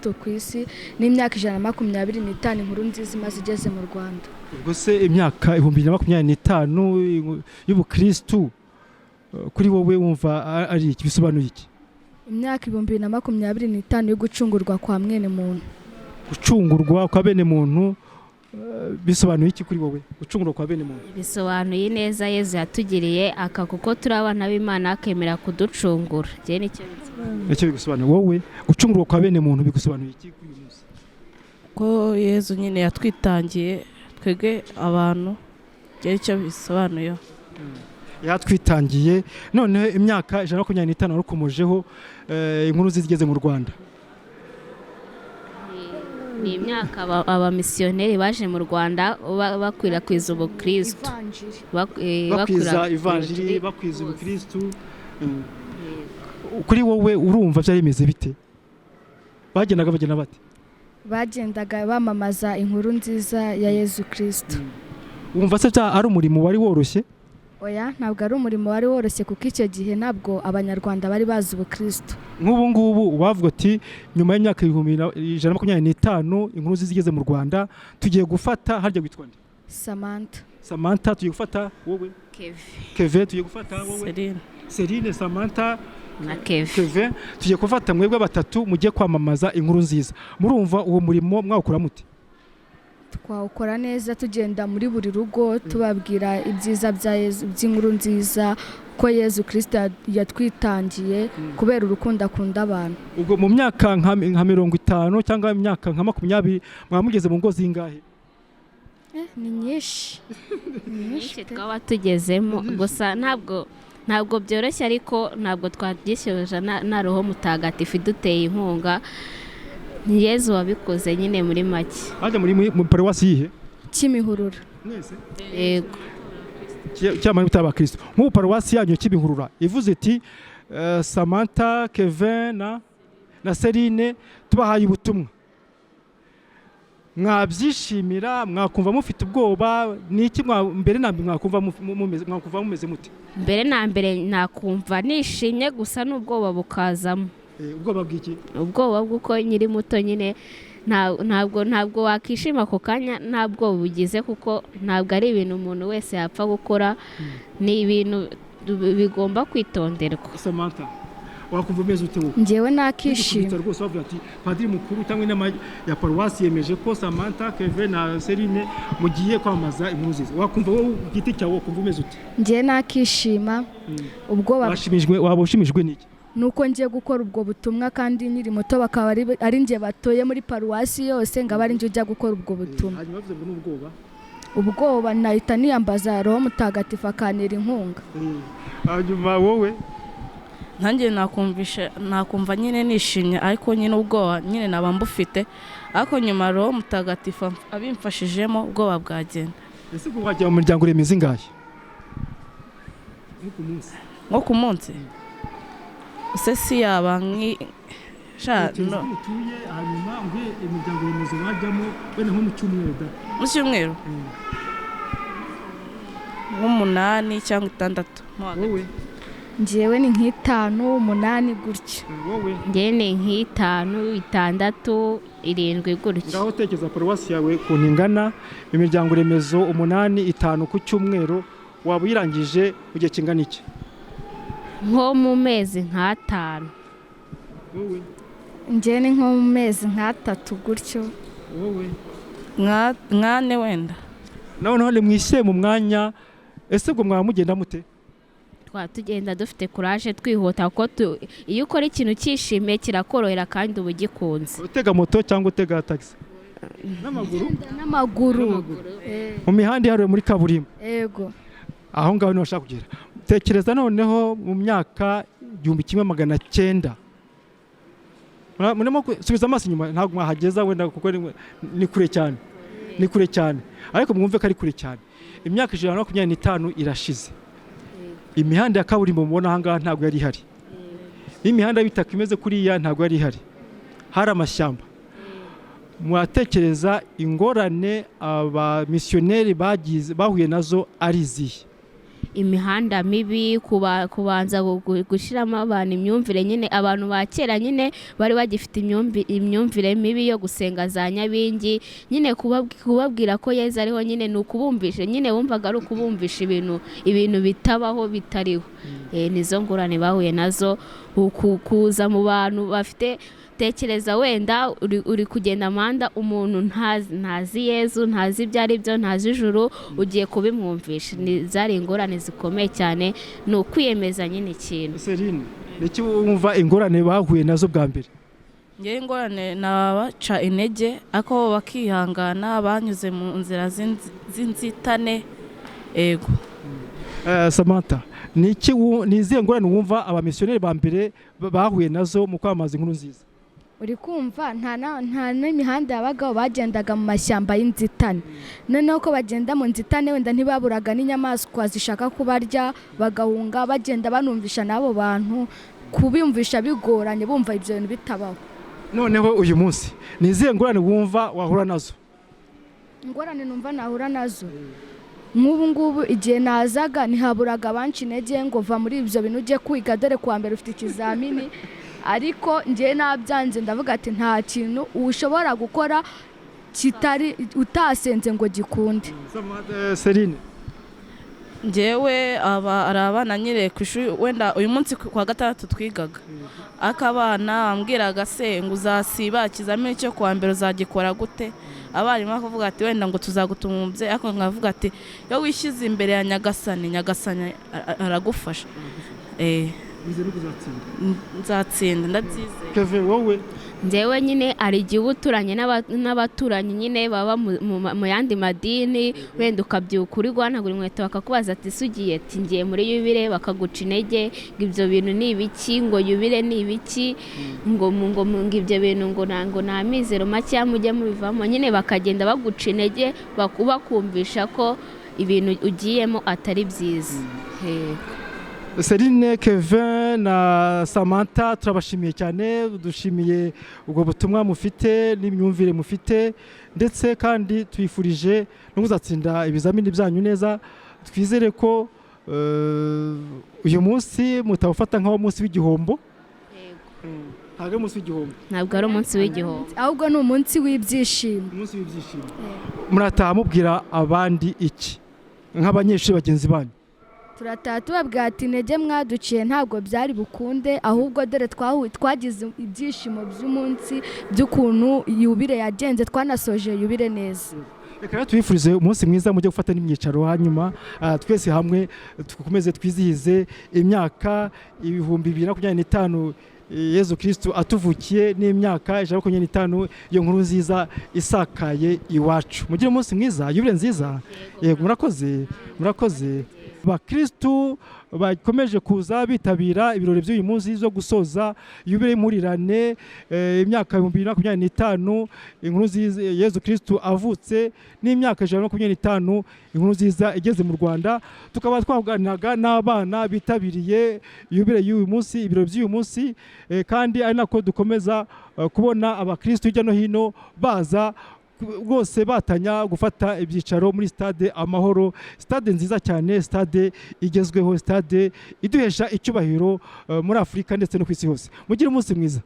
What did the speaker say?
y'ubukristo ku isi n'imyaka 125 inkuru nziza imaze igeze mu Rwanda. Ubwo se imyaka 2025 y'ubukristu, kuri wowe wumva ari iki? Bisobanuye iki? Imyaka 2025 yo gucungurwa kwa mwene muntu. Gucungurwa kwa bene muntu, bisobanuye iki kuri wowe, gucungurwa kwa bene muntu? Bisobanuye neza Yezu yatugiriye aka, kuko turi abana b'Imana akemera kuducungura. Njye nicyo bisobanuye. Nicyo bigusobanuye wowe? Gucungurwa kwa bene muntu bigusobanuye iki kuri uyu munsi? Ko Yezu nyine yatwitangiye twebwe abantu, njye nicyo bisobanuyeho. Yatwitangiye. Noneho imyaka 125 warukomojeho, inkuru zigeze mu Rwanda. Ni imyaka abamisiyoneri baje mu Rwanda bakwirakwiza ubukristo. Ivanjiri. Bakwiza ivanjiri, bakwiza ubukristu. Kuri wowe urumva byari bimeze bite? Bagendaga bagenda bate? Bagendaga bamamaza inkuru nziza ya Yezu Kristo. Wumva se ari umurimo wari woroshye? Oya, ntabwo ari umurimo wari woroshye, kuko icyo gihe ntabwo Abanyarwanda bari bazi ubukristo. Nk'ubu ngubu wavuga ati nyuma y'imyaka 1125 inkuru nziza igeze mu Rwanda, tugiye gufata, harya witwa nde? Samantha. Samantha, tugiye gufata wowe. Keve. Keve, tugiye gufata wowe. Celine. Celine, Samantha na Keve. Keve, tugiye gufata mwebwe batatu mugiye kwamamaza inkuru nziza. Murumva uwo murimo mwawukora mute? Twawukora neza, tugenda muri buri rugo tubabwira ibyiza bya Yezu, by'inkuru nziza, ko Yezu Kristo yatwitangiye kubera urukundo akunda abantu. Ubwo mu myaka nka 50 cyangwa imyaka nka 20 mwaba mugeze mu ngo zingahe? Ni nyinshi. Ni nyinshi Nyinshi pe. Twaba tugezemo gusa ntabwo byoroshye, ariko ntabwo twabyishyuza na Roho Mutagatifu iduteye inkunga. Ni Yezu wabikoze nyine muri make. Hajya muri paruwasi yihe? Kimihurura. Mwese? Yego. Cyamara bitaba abakristo, nk'ubu paruwasi yanyu Kimihurura ivuze iti Samantha, Kevin na Celine, tubahaye ubutumwa, mwabyishimira? Mwakumva mufite ubwoba? Ni iki mbere na mbere mwakumva mumeze mute? Mbere na mbere nakumva nishimye, gusa n'ubwoba bukazamo. Ubwoba bw'iki? Ubwoba bw'uko nkiri muto nyine, ntabwo wakishima ako kanya nta bwoba bugize, kuko ntabwo ari ibintu umuntu wese yapfa gukora, ni ibintu bigomba kwitonderwa. Samantha, wakumva umeze ute wowe? Njyewe nakishima. Gukubita rwose bavuga ati padiri mukuru cyangwa inama ya paruwasi yemeje ko Samantha, Kevin na Celine mugiye kwamamaza inkuru nziza, wakumva wowe ku giti cyawe wakumva umeze ute? Njyewe nakishima, ubwoba Waba ushimishijwe n'iki? Nuko ngiye gukora ubwo butumwa kandi nkiri muto, bakaba ari njye batoye muri paruwasi yose ngo abe ari njye ujya gukora ubwo butumwa. Hanyuma bavuze ngo n'ubwoba? Ubwoba nahita niyambaza Roho Mutagatifu akantera inkunga. Hanyuma wowe? Nanjye nakumvisha, nakumva nyine nishimye, ariko nyine ubwoba nyine naba mbufite, ariko nyuma Roho Mutagatifu abimfashijemo ubwoba bwagenda. Ese ubwo wajya mu muryango remezo ingahe nko ku munsi? Nko ku munsi se si yaba nki sha Tekereza no. ko mutuye, hanyuma ngwe imiryango remezo wajyamo wenda nko mu cyumweru da? Mu cyumweru nk'umunani cyangwa itandatu mo hagati. Wowe? Njyewe ni nk'itanu, umunani gutyo. Wowe? Njye ni nk'itanu, itandatu, irindwi gutyo. Ngaho tekereza paruwasi yawe ukuntu ingana, imiryango remezo umunani, itanu ku cyumweru, waba uyirangije mu gihe kingana iki? Nko mu mezi nk'atanu. Wowe? Njyewe ni nko mu mezi nk'atatu gutyo. Wowe? Nk'ane wenda. Noneho nimwishyire mu mwanya, ese ubwo mwaba mugenda mute? Twaba tugenda dufite courage, twihuta, kuko iyo ukora ikintu cyishimiye kirakorohera kandi uba ugikunze. Utega moto cyangwa utega tagisi n'amaguru? N'amaguru. Mu mihanda ihariwe muri kaburimbo? Yego. Aho ngaho niho bashaka kugera. Tekereza noneho mu myaka 1900. Murimo gusubiza amaso inyuma, ntabwo mwahageza wenda kuko ni kure cyane, ni kure cyane, ariko mwumve ko ari kure cyane. Imyaka 125 irashize, imihanda ya kaburimbo mubona aha ngaha ntabwo yari ihari, n'imihanda y'ibitaka imeze kuriya ntabwo yari ihari, hari amashyamba. Mwatekereza ingorane abamisiyoneri bahuye nazo ari izihe? Imihanda mibi, kubanza gushyiramo abantu imyumvire nyine. Abantu ba kera nyine bari bagifite imyumvire mibi yo gusenga za nyabingi nyine. Kubabwira ko Yezu ariho nyine ni ukubumvisha nyine, bumvaga ari ukubumvisha ibintu bitabaho, bitariho. Nizo ngorane bahuye nazo. Kuza mu bantu bafite, tekereza wenda uri kugenda muhanda, umuntu ntazi Yezu, ntazi ibyo ari byo, ntazi ijuru, ugiye kubimwumvisha. Zari ingorane zikomeye cyane, ni ukwiyemeza nyine ikintu. Serine, niki wumva ingorane bahuye nazo bwa mbere? Ngewe ingorane nabaca intege, ariko bo bakihangana, banyuze mu nzira z'inzitane, ego. Samantha, niki ni izihe ngorane wumva abamisiyoneri ba mbere bahuye nazo mu kwamamaza inkuru nziza? Uri kumva, nta n'imihanda yabagaho, bagendaga mu mashyamba y'inzitane. Noneho ko bagenda mu nzitane, wenda ntibaburaga n'inyamaswa zishaka kubarya, bagahunga, bagenda banumvisha n'abo bantu, kubiyumvisha bigoranye, bumva ibyo bintu bitabaho. Noneho uyu munsi ni izihe ngorane wumva wahura nazo? Ingorane numva nahura nazo nk'ubu ngubu, igihe nazaga ntihaburaga abanca intege ngo va muri ibyo bintu ujye kwiga, dore kuwa mbere ufite ikizamini. Ariko njyewe nabyanze, ndavuga ati nta kintu ushobora gukora kitari utasenze ngo gikunde. Serine? Ngewe aba ari abana nyine ku ishuri, wenda uyu munsi ku wa gatandatu twigaga, ariko abana bambwiraga se ngo uzasiba ikizamini cyo kuwa mbere, uzagikora gute? Abarimu bakavuga ati wenda ngo tuzagutuma umubyeyi, ariko nkavuga ati iyo wishyize imbere ya Nyagasani, Nyagasani aragufasha. Nzatsinda, ndabyizeye. Kevin, wowe? Njyewe nyine hari igihe uba uturanye n'abaturanyi nyine baba mu yandi madini, wenda ukabyuka uri guhanagura inkweto, bakakubaza ati ese ugiye? Ati ngiye muri yubile. Bakaguca intege ngo ibyo bintu ni ibiki, ngo yubile ni ibiki, ngo ibyo bintu ngo nta mizero makeya, mujye mubivamo nyine. Bakagenda baguca intege, bakumvisha ko ibintu ugiyemo atari byiza. Yego. Serine, Kevin na Samantha, turabashimiye cyane. Dushimiye ubwo butumwa mufite n'imyumvire mufite, ndetse kandi twifurije no kuzatsinda ibizamini byanyu neza. Twizere ko uyu munsi mutawufata nk'aho munsi w'igihombo. Ntabwo ari umunsi w'igihombo. Ntabwo ari umunsi w'igihombo. Ahubwo ni umunsi w'ibyishimo. Umunsi w'ibyishimo. Murataha mubwira abandi iki nk'abanyeshuri bagenzi banyu? Turataha tubabwira ati intege mwaduciye ntabwo byari bukunde, ahubwo dore twagize ibyishimo by'umunsi, by'ukuntu yubile yagenze, twanasoje yubile neza. Reka rero tubifurize umunsi mwiza, mujye gufata n'imyicaro, hanyuma twese hamwe dukomeze twizihize imyaka 2025 Yezu Kristu atuvukiye n'imyaka 125 iyo nkuru nziza isakaye iwacu. Mugire umunsi mwiza, yubile nziza. Yego, murakoze, murakoze. Bakristu bakomeje kuza bitabira ibirori by'uyu munsi zo gusoza yubile y'impurirane, imyaka 2025 inkuru nziza Yezu Kristu avutse n'imyaka 125 inkuru nziza igeze mu Rwanda. Tukaba twaganiraga n'abana bitabiriye yubile y'uyu munsi, ibirori by'uyu munsi, kandi ari nako dukomeza kubona abakristu hirya no hino baza rwose batanya gufata ibyicaro muri stade Amahoro, stade nziza cyane, stade igezweho, stade iduhesha icyubahiro muri Afurika ndetse no ku isi hose. Mugire umunsi mwiza.